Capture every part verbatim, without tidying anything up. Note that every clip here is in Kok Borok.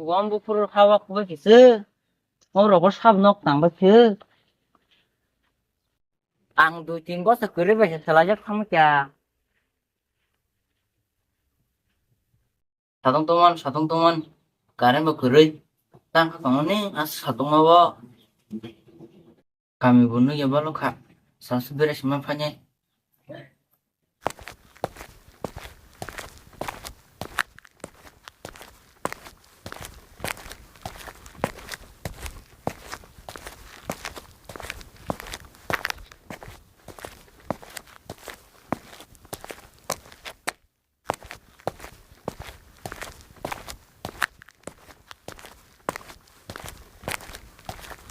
Bom buphuru hawa kubai khe se. O rogo sab nok tang bai khe. Ang dui tin bosa kwrwi bai se salai jak thang kya. Satung tongman, satung tongman. Current bo kwrwi. Tang kha tongmani, as satung ma bo. Kami bo nugya balo kha. Sasu bere sima phanya.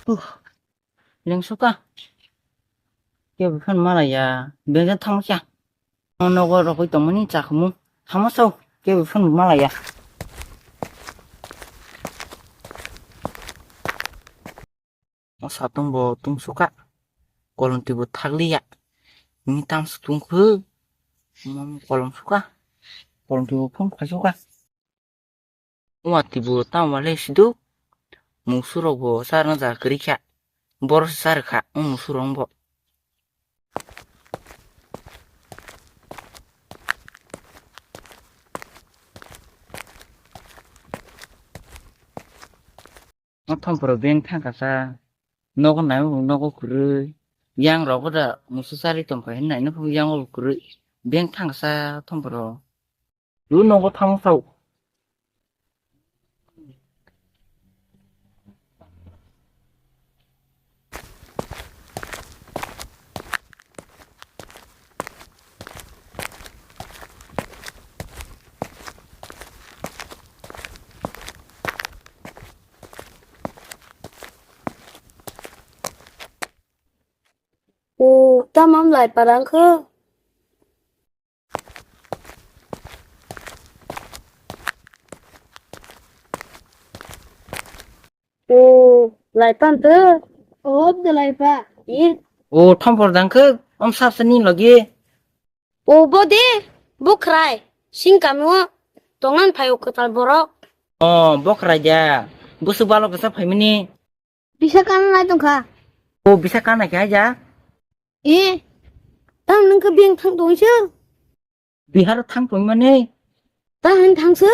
Uh, lengsuka. Kebo phano malaya. Bengjan thangma kya. Nogo rogwi tongmani chakhumu. Thangma sao. Kebo phano malaya. O satung bo tungsuka. Kolomtwi bo thakliya. Ni tang sutung khu. Mom kolom suka. Kolomtwi bo phone khaisuka. Watwi bo tamo le siduk. Musurok bo charna ja kwrwi kha. Boro se charwkha o musurok bo. O thomporo beng thangkasa nogo nai nogo kwrwi. Yang rogo da musu charwi tongkha hinwi naino phuru yango kwrwi. Beng thangkasa thomporo. Lu nogo thang sao. O, tamam lai parang kho. O, lai pan to. O, de lai pa. I. O, thompor dang kho, om sap sani logi. O, bo de, bo khrai. Sing kami o, tongan phai o kwtal borok. O, bo khrai da. Busuk balo kisa phaimani. Bisa kana nai tongkha. O, bisa kana khe haja? E, tang nung khe beng thang tongse. Bihar thang tongmani. Tang hin thangse.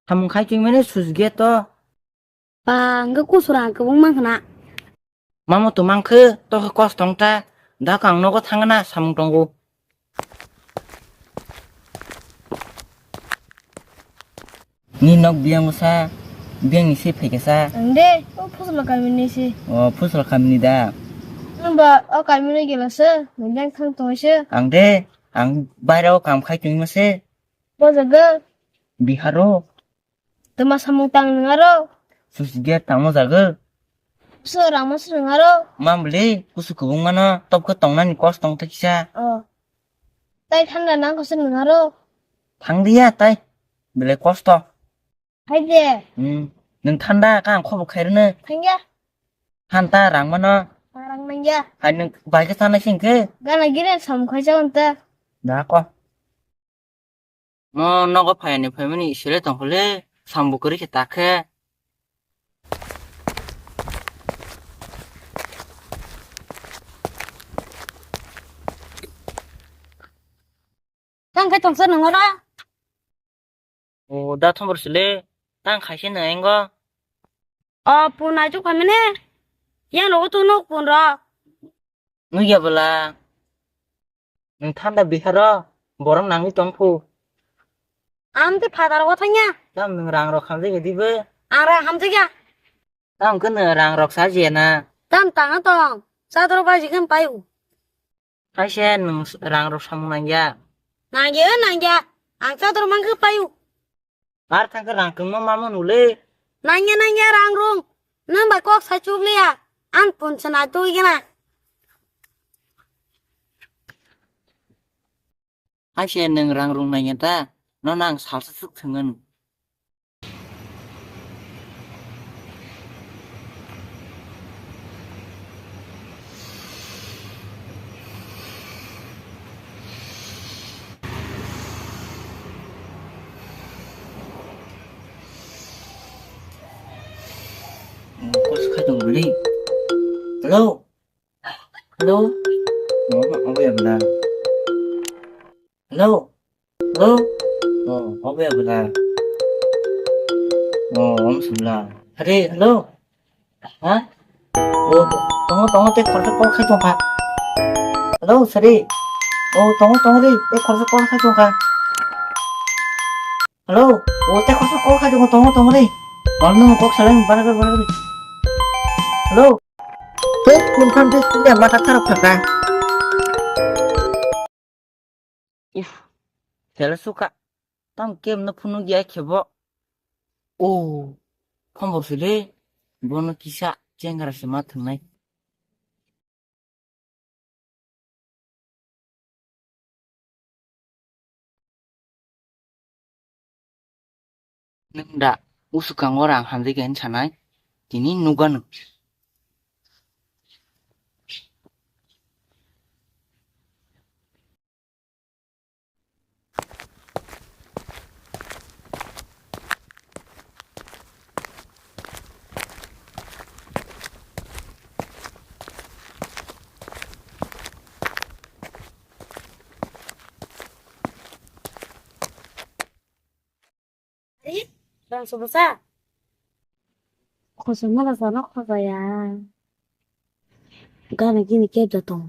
Samung khai tongmani sus ge to. Ba, hwnkhe kusura ang kwbang mang khna. Mamo to mang khe, to khe kosto wng ta. Da kang nogo thangna samung tongo. Ni nok biyang sa, biyang ni se phaikasa. Ang de, o Phusla kamini se. O Phusla kamini da. Nungba o kamini gela se, nung biyang thang tong se. Ang de, ang baira o kam khai tong ma se. Bo jaga. Bihar o. Tuma samung tang nung aro. Susi dia tang mo jaga. So rang mo se nung aro. Mam beli, kusu kubung mano, top ke tong nani kos tong te kisa. O. Tai thanda nang kose nung aro. Thang dia tai. Bele kosto. Hai de. Hmm. Nung thanda ka ang khobo khairne. Thangya. Hanta rang mano. Rang nangya. Hai nung bai ke sana sing ke. Gana gire sam khai jawan ta. Da ko. Mo nogo phayani phaimani sile tongkhole sambu kwrwi khe ta khe. Tang khai tongsa nung ora? O da thombor sile tang khaise nung engo. O pun aichuk phaimani. Yang rogo tu nuk pun ro. Nugya bwla. Nwng thanda biharo borok nangwi tongphu. Ang tei phataro o thangya. Tam nwng rang rok hamjakya dibo? Ang rang hamjakya. Tam khe nwng rang rok sa jiyana. Tam tangna tong. Chadoro baji khe paio. Kaisa nwng rang rok samung nangya. Nangya, nangya. Ang chadoro mankhe paio. Ar thangkhe rang kwngma mamo nule. Nangya nangya rang rung. Nwng bai kok sai chukliya. Ang punchana tugigena. Aise nwng rang rung nangya ta? Nono ang salsa suk thwngwno. Hello. Hello. Hello. Hello. Hello. Oh, obo ya bela. Oh, om sumla. Hello. Ha? Oh, tongo, tongo, tei khoroksa call khai tongkha. Hello, sari. Oh, tongo, tongo, tei khoroksa call khai tongkha. Hello. Oh, tei khoroksa call khai tongkha, tongo, tongo, tei. Kok salai, bara, bara, bara. Hello. Tei phone khan tei matha tharok thangkha. Uf, sela suka. Tam kem no phunu gya khebo. O, phambor sile. Bono kisa chengra se ma thangnai. Nwng da usukang o rang hamjai khe hinwi sanai, tini nukgano. Ari, rang subasa. Khosoi mala sana khosoi ya. Gana gini kebda tong.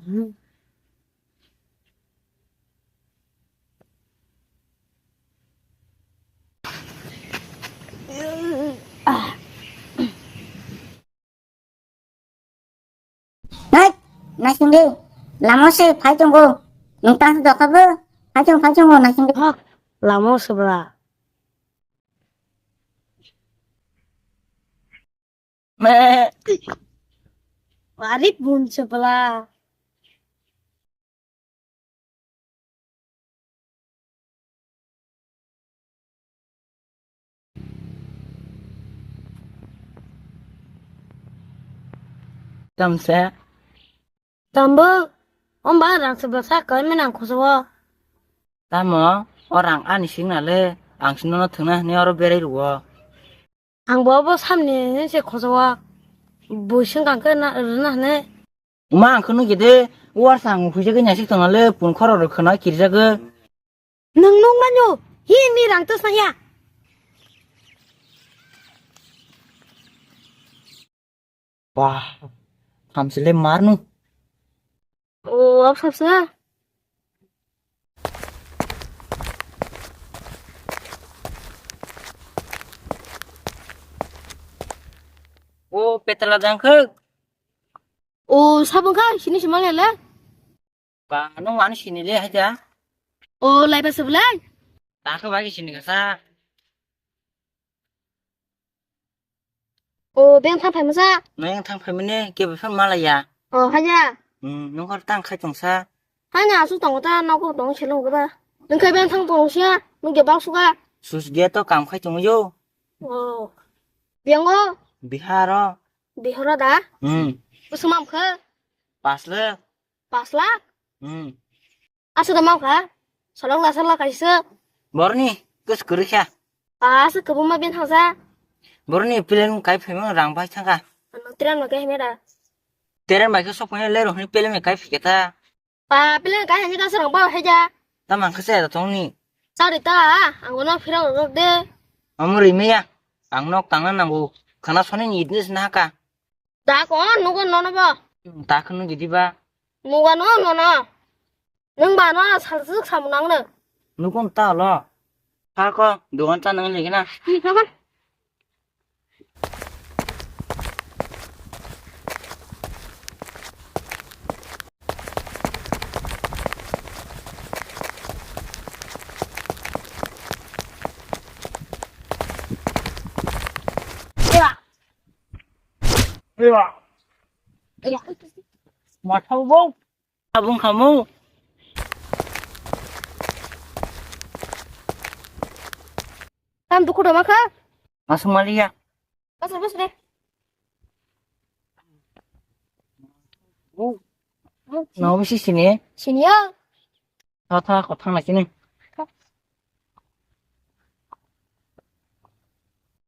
Nai, naisingdi, lama se phai tongo. Nwng tang se dokha bo. Phai tongo, phai tongo, naisingdi. Hok, lama se bra. Me. Ari bun se bla. Tamsa. Tambo, omba rang sebla sa koi menang khoso. Tamo, o rang ani sing nale, ang sinono thwngna hwnwi oro berai rwo. Ang bo abo samni se khojawa bui sing kang khe na rwna hwnwi. Uma ang khwno gede, uar sang huijagwi naisik tongna le pun khoro rw khwna kirjagwi. Nwng nung manyo, hi ni rang tos naya. Wah, thamsile marnu. O, absabsa. O, petala jangkhuk. O, sabung kha, sini simang ya le. Ba, nung mani sini le haja. O, lai ba sebelai. Takhe bagi sini kasa. O, beng thang phai masa. Nung yang thang phai mene, ke befan malaya. O, haja. Hmm, nung kor tang khai tong sa. Hai na asu tong ta, nokok tong selong ba. Nung khai beng thang tong sia, nung ge bang suka. Sus ge to kam khai tong yo. O. Beng o. Bihar o. Bihar o da. Hmm. Usumam khe. Pas le. Pas lakh? Hmm. Asa da mau kha? Solok la solok kaisa. Borni, kus kurikha. Asa kubuma bin hausa. Borni plan kai phema rang bai thangka. Ano tren ma kai mera. Tren bai ka sokne le rohni plan kai phiketa. Pa plan kai hani ka sarang ba heja. Tamang khase da tongni. Sari ta, ang no phira rok de. Amuri meya, ang nok tangna nangu. Khana soni ni idnis na ka. Da ko nugo nono bo. Ta khunu gidi ba. Nugo no nono. Nung ba no sal suk sam nang no. Nugo ta lo. Pha ko dugan ta nang legi na. Hi, ha, ha. Matha bo. Abung khamu. Tam dukhu doma kha. Masuk maliya. Bas, bas, de. Nau bisi sini. Sini ya. Tha, tha, kok thang lai sini.